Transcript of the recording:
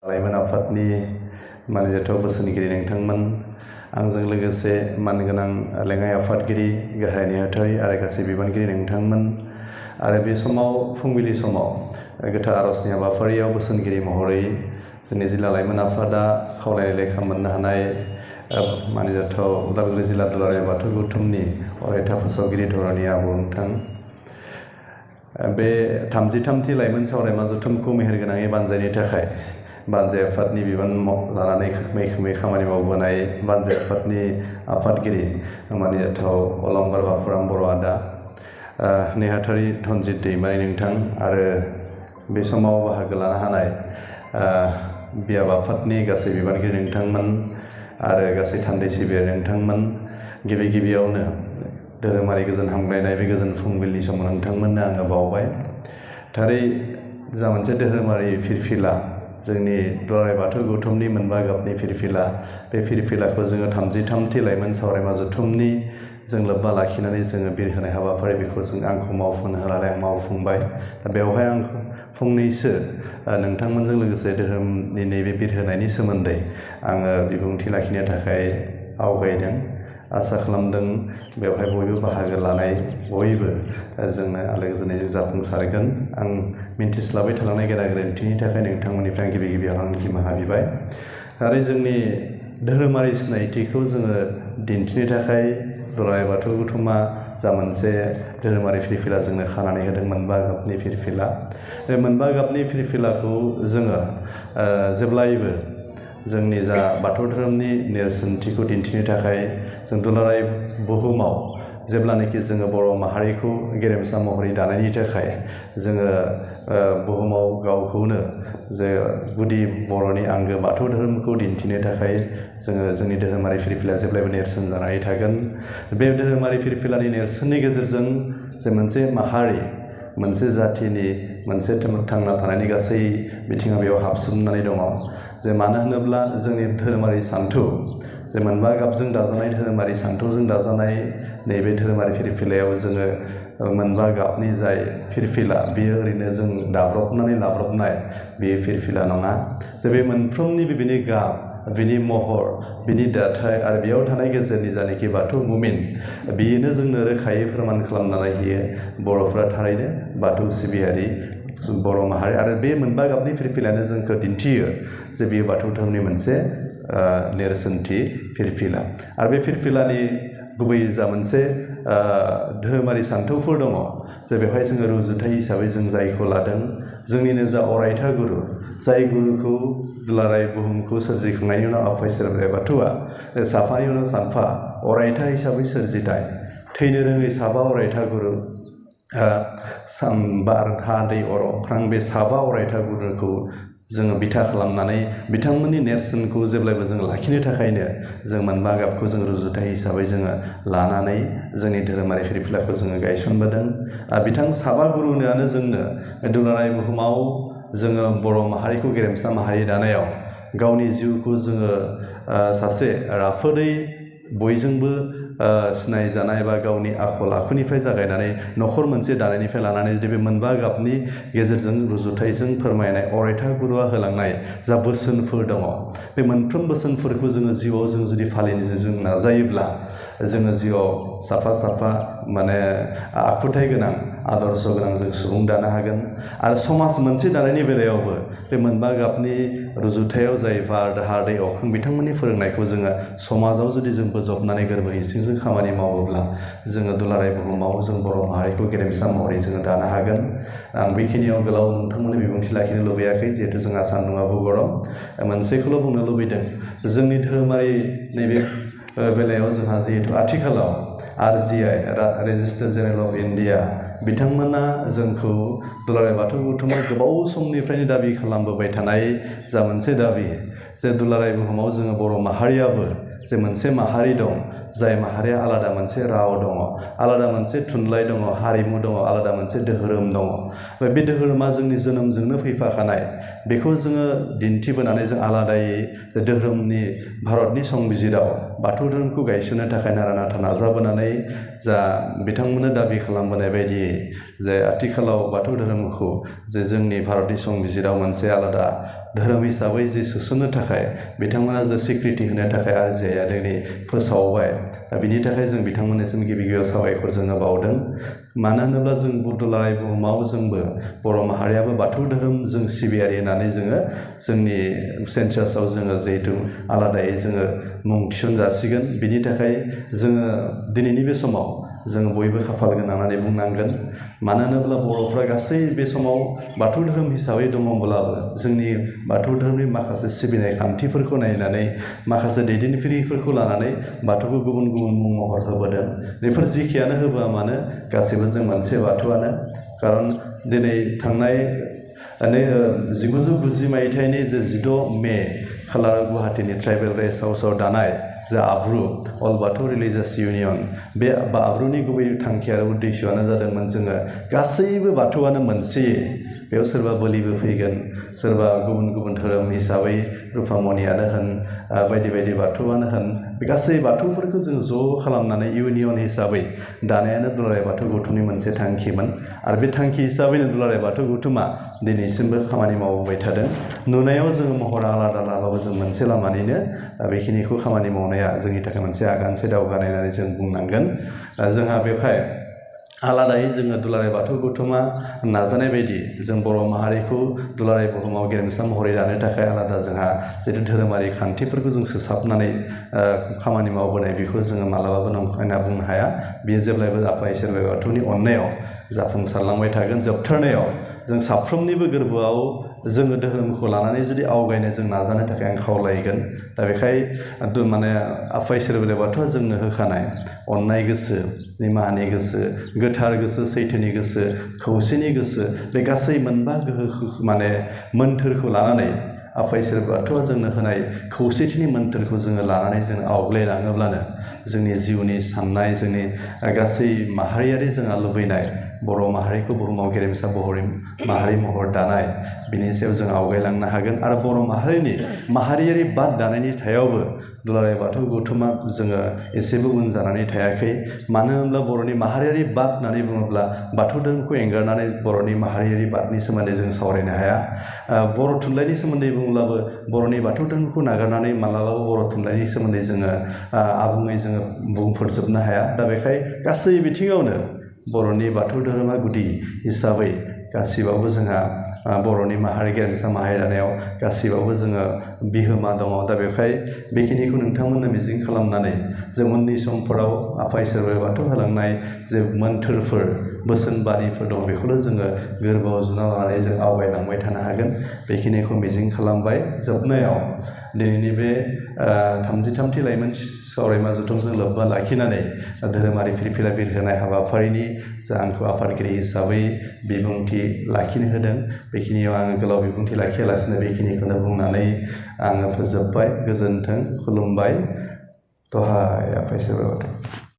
लाइमोन आफादनि मानगोनां बोसोनगिरि नोंथांमोन, आंजों लोगोसे मानगोनां लेङाइ आफादगिरि, गाहाय नेहाथारि आरो गासै बिबानगिरि नोंथांमोन आरो बे समाव फुंबिलि समाव गोथार आरजनि हाबाफारियाव बोसोनगिरि महरै जोंनि जिल्ला लाइमोन आफादा खावलायनाय लेखा मोननो हानाय मानिजाथाव उदालगुरि जिल्ला दुलाराय बाथौ गौथुमनि अरायथा फोसावगिरि धरणी आबौ नोंथां, बे 33थि लाइमोन सावरायमा जथुमखौ मेहेरगोनाङै बानजायनो थाखाय बानजाय आफादनि बिबान लानानै मैखोमै खामानि मावबोनाय बानजाय आफादनि आफादगिरि मानिजाथाव अलंबार बाफुराम बर' आदा, नेहाथारि धनजित दैमारि नोंथां आरो बे समाव बाहागो लानो हानाय बियाब आफादनि गासै बिबानगिरि नोंथांमोन आरो गासै थान्दै सिबियारि नोंथांमोन, गिबियावनो धोरोमारि गोजोन हामग्लायनाय बे गोजोन फुंबिलिनि समाव नोंथांमोननो आङो बावबाय। थारै जा मोनसे धोरोमारि फिरफिला, जोंनि दुलाराय बाथौ गौथुमनि मोनबा गाबनि फिरफिला, बे फिरफिलाखौ जोङो 33थि लाइमोन सावरायमा जथुमनि जों लोब्बा लाखिनानै जोङो बिरहोनाय हाबाफारि, बेखौ आंखौ मावफुंनो होनानै आं मावफुंबाय। दा बेवहाय आं फंनैसो नोंथांमोनजों लोगोसे धोरोमनि नैबे बिरहोनायनि सोमोन्दै आङो बिबुंथि लाखिनो थाखाय आवगायदों। आसा खालामदों बेवहाय बयबो बाहागो लानाय बयबो जोंनो आलो गोजोनै जाफुंसारगोन। आं मिन्थिस्लाबाय थालांनाय गेना गोरोन्थिनि थाखाय नोंथांमोननिफ्राय गिबियाव आं निमाहा बिबाय। आरो जोंनि धोरोमारि सिनायथिखौ जोङो दिन्थिनो थाखाय दुलाराय बाथौ गौथुमा जा मोनसे धोरोमारि फिरफिला जोंनो खानानै होदों, मोनबा गाबनि फिरफिला। बे मोनबा गाबनि फिरफिलाखौ जोङो जेब्लायबो जोंनि जा बाथौ धोरोमनि नेरसोनथिखौ दिन्थिनो थाखाय जों दुलाराय बुहुमाव जेब्लानाखि जोङो बर' माहारिखौ गेरेमसा महरै दानायनि थाखाय जोङो बुहुमाव गावखौनो जे गुदि बर'नि आंगो बाथौ धोरोमखौ दिन्थिनो थाखाय जोङो जोंनि धोरोमारि फिरफिला जेब्लायबो नेरसोन जानानै थागोन। बे धोरोमारि फिरफिलानि नेरसोननि गेजेरजों जे मोनसे माहारि, मोनसे जाथिनि मोनसे थांना थानायनि गासै बिथिङा बेयाव हाबसोमनानै दङ। जे मानो होनोब्ला जोंनि धोरोमारि सान्थौ, जे मोनबा गाबजों दाजानाय धोरोमारि सान्थौजों दाजानाय नैबे धोरोमारि फिरफिलायाव जोङो मोनबा गाबनि जाय फिरफिला, बेयो ओरैनो जों दाब्रबनानै लाब्रबनाय बे फिरफिला नङा। जे बे मोनफ्रोमनिबो बिनि गाब, बिनि महर, बिनि दाथाय आरो बेयाव थानाय गेजेरनि जानाखि बाथौ मुमिन, बेनो जोंनो रोखायै फोरमान खालामनानै होयो बर'फ्रा थारैनो बाथौ सिबियारि बर' माहारि। आरो बे मोनबा गाबनि फिरफिलायानो जोंखौ दिन्थियो जे बेयो बाथौ धोरोमनि मोनसे नेरसोनथि फिरफिला। आरो बे फिरफिलानि गुबै जा मोनसे धोरोमारि सान्थौफोर दङ, जे बेवहाय जोङो रुजुथाय हिसाबै जों जायखौ लादों जोंनिनो जा अरायथा गुरु, जाय गुरुखौ दुलाराय बुहुमखौ सोरजिखांनायनि उनाव आफा इसोर बोराइ बाथौआ साफानि उनाव सानफा अरायथा हिसाबै सोरजिनाय, थैनो रोङै साबा अरायथा गुरु, बार हा दै अर अख्रां, बे साबा अरायथा गुरुखौ जोङो बिथा खालामनानै बिथांमोननि नेरसोनखौ जेब्लायबो जों लाखिनो थाखायनो जों मोनबा गाबखौ जों रुजुथाय हिसाबै जोङो लानानै जोंनि धोरोमारि फिरफिलाखौ जोङो गायसनबोदों। बिथां साबा गुरुआनो जोंनो दुलाराय बुहुमाव जोङो बर' माहारिखौ गेरेमसा माहारि दानायाव गावनि जिउखौ जोङो सासे राफोदै बयजोंबो सिनायजानाय बा गावनि आखल आखुनिफ्राय जागायनानै न'खर मोनसे दानायनिफ्राय लानानै जुदि बे मोनबा गाबनि गेजेरजों रुजुथायजों फोरमायनाय अरायथा गुरुआ होलांनाय जा बोसोनफोर दङ, बे मोनफ्रोम बोसोनफोरखौ जोङो जिउआव जों जुदि फालिनो जों नाजायोब्ला जोङो जिउआव साफा माने आखुथाय गोनां, आदर्श गोनां जों सुबुं दानो हागोन। आरो समाज मोनसे दानायनि बेलायावबो बे मोनबा गाबनि रुजुथायाव जाय बार हा दै अख्रां बिथांमोननि फोरोंनायखौ जोङो समाजाव जुदि जों बोजबनानै गोरबो हिसिंजों खामानि मावोब्ला जोङो दुलाराय बुहुमाव जों बर' माहारिखौ गेरेमसा महरै जोङो दानो हागोन। आं बेखिनियाव गोलाव नोंथांमोननि बिबुंथि लाखिनो लुबैयाखै, जिहेथु जोंहा सान्दुङाबो गरम। मोनसेखौल' बुंनो लुबैदों, जोंनि धोरोमारि नैबे बेलायाव जोंहा जिहेतु आथिखालाव RGI registrar general of India बिथांमोना जोंखौ दुलाराय बाथौ गौथुमा गोबाव समनिफ्रायनो दाबि खालामबोबाय थानाय जा मोनसे दाबि, जे दुलाराय बुहुमाव जोङो बर' माहारियाबो जे मोनसे माहारि दं, जाय माहारिया आलादा मोनसे राव दङ, आलादा मोनसे थुनलाइ दङ, हारिमु दङ, आलादा मोनसे धोरोम दङ। बे धोरोमा जोंनि जोनोमजोंनो फैफाखानाय। बेखौ जोङो दिन्थिबोनानै जों आलादायै जे धोरोमनि भारतनि संबिजिराव बाथौ धोरोमखौ गायसननो थाखाय नारा नाथा नाजाबोनानै जा बिथांमोननो दाबि खालामबोनाय बायदियै जे आथिखालाव बाथौ धोरोमखौ जे जोंनि भारतनि संबिजिराव मोनसे आलादा धोरोम हिसाबै जे सोसननो थाखाय बिथांमोना जे स्वीकृति होनो थाखाय आरजिआइआ दिनै फोसावबाय। दा बिनि थाखाय जों बिथांमोननिसिम गिबि गिबियाव साबायखर जोङो बावदों। मानो होनोब्ला जों दुलाराय बुहुमाव जोंबो बर' माहारियाबो बाथौ धोरोम जों सिबियारि होननानै जोङो जोंनि सेन्सासआव जोङो जिहेथु आलादायै जोङो मुं थिसनजासिगोन। बिनि थाखाय जोङो दिनैनि बे समाव जोङो बयबो खाफाल गोनां होननानै बुंनांगोन। मानो होनोब्ला बर'फ्रा गासै बे समाव बाथौ धोरोम हिसाबै दङब्लाबो जोंनि बाथौ धोरोमनि माखासे सिबिनाय खान्थिफोरखौ नायनानै माखासे दैदेनगिरिफोरखौ लानानै बाथौखौ गुबुन गुबुन मुं महर होबोदों। बेफोर जिखियानो होबोआ मानो गासैबो जों मोनसे बाथौआनो। खारन दिनै थांनाय 1990 मायथाइनि जे 16 मे खालार गुवाहाटीनि ट्राइबेल रेस्ट हाउसआव दानाय जा आब्रु अल बाथौ रिलिजियास इउनियन, बे आब्रुनि गुबै थांखि आरो उद्देश्यआनो जादोंमोन जोङो गासैबो बाथौआनो मोनसे। बेयाव सोरबा बोलिबो फैगोन, सोरबा गुबुन गुबुन धोरोम हिसाबै रुफामनियानो होन, बायदि बायदि बाथौआनो होन, बे गासै बाथौफोरखौ जों ज' खालामनानै इउनियन हिसाबै दानायानो दुलाराय बाथौ गौथुमनि मोनसे थांखिमोन। आरो बे थांखि हिसाबैनो दुलाराय बाथौ गौथुमा दिनैसिमबो खामानि मावबोबाय थादों। नुनायाव जोङो महरा आलादा आलादाबाबो जों मोनसे लामानिनो बेखिनिखौ खामानि मावनाया जोंनि थाखाय मोनसे आगानसे दावगानाय होननानै जों बुंनांगोन। जोंहा बेवहाय आलादायै जोङो दुलाराय बाथौ गौथुमा नाजानाय बायदि जों बर' माहारिखौ दुलाराय बुहुमाव गेरेमसा महरै दानो थाखाय आलादा जोंहा जिथु धोरोमारि खान्थिफोरखौ जों सोसाबनानै खामानि मावबोनाय, बेखौ जोङो मालाबाबो नंखाय बुंनो हाया। बेयो जेब्लायबो आफा इसोर बोराइ बाथौनि अननायाव जाफुंसारलांबाय थागोन। जोबथारनायाव जों साफ्रोमनिबो गोरबोआव जोङो धोरोमखौ लानानै जुदि आवगायनो जों नाजानो थाखाय आं खावलायगोन। दा बेखाय माने आफा इसोर बोराइ बाथौआ जोंनो होखानाय अननाय गोसो, निमाहानि गोसो, गोथार गोसो, सैथोनि गोसो, खौसेनि गोसो, बे गासै मोनबा गोहो माने मोन्थोरखौ लानानै आफा इसोर बाथौआ जोंनो होनाय खौसेथिनि मोन्थोरखौ जोङो लानानै जों आवगलायलाङोब्लानो जोंनि जिउनि साननाय, जोंनि गासै माहारियारि जोंहा लुबैनाय बर' माहारिखौ बुहुमाव गेरेमसा माहारि महर दानाय, बिनि सायाव जों आवगायलांनो हागोन। आरो बर' माहारिनि माहारियारि बाद दानायनि सायावबो दुलाराय बाथौ गौथुमा जोङो एसेबो उन जानानै थायाखै। मानो होनब्ला बर'नि माहारियारि बाद होननानै बुङोब्ला बाथौ धोरोमखौ एंगारनानै बर'नि माहारियारि बादनि सोमोन्दै जों सावरायनो हाया। बर' थुनलाइनि सोमोन्दै बुंब्लाबो बर'नि बाथौ धोरोमखौ नागारनानै मालाबाबो बर' थुनलाइनि सोमोन्दै जोङो आबुङै जोङो बुंफोरजोबनो हाया। दा बेखाय गासै बिथिङावनो बर'नि बाथौ धोरोमा गुदि हिसाबै गासिबावबो जोंहा बर'नि गेरेमसा माहारि दानायाव गासिबावबो जोङो बिहोमा दङ। दा बेखाय बेखिनिखौ नोंथांमोननो मिजिं खालामनानै जों उननि समफोराव आफा इसोर बोराइ बाथौ होलांनाय जे मोन्थोरफोर, बोसोनबादिफोर दं, बेखौनो जोङो गोरबोआव जुना लानानै जों आवगायलांबाय थानो हागोन, बेखिनिखौ मिजिं खालामबाय। जोबनायाव दिनैनि बे 33थि लाइमोन सावरायमा जथुमजों लोब्बा लाखिनानै धोरोमारि फिरफिला बिरहोनाय हाबाफारिनि जा आंखौ आफादगिरि हिसाबै बिबुंथि लाखिनो होदों, बेखिनियाव आङो गोलाव बिबुंथि लाखियालासिनो बेखिनिखौनो बुंनानै आङो फोजोबबाय। गोजोन्थों, खुलुमबाय। दहाय आफा इसोर बोराइ बाथौ।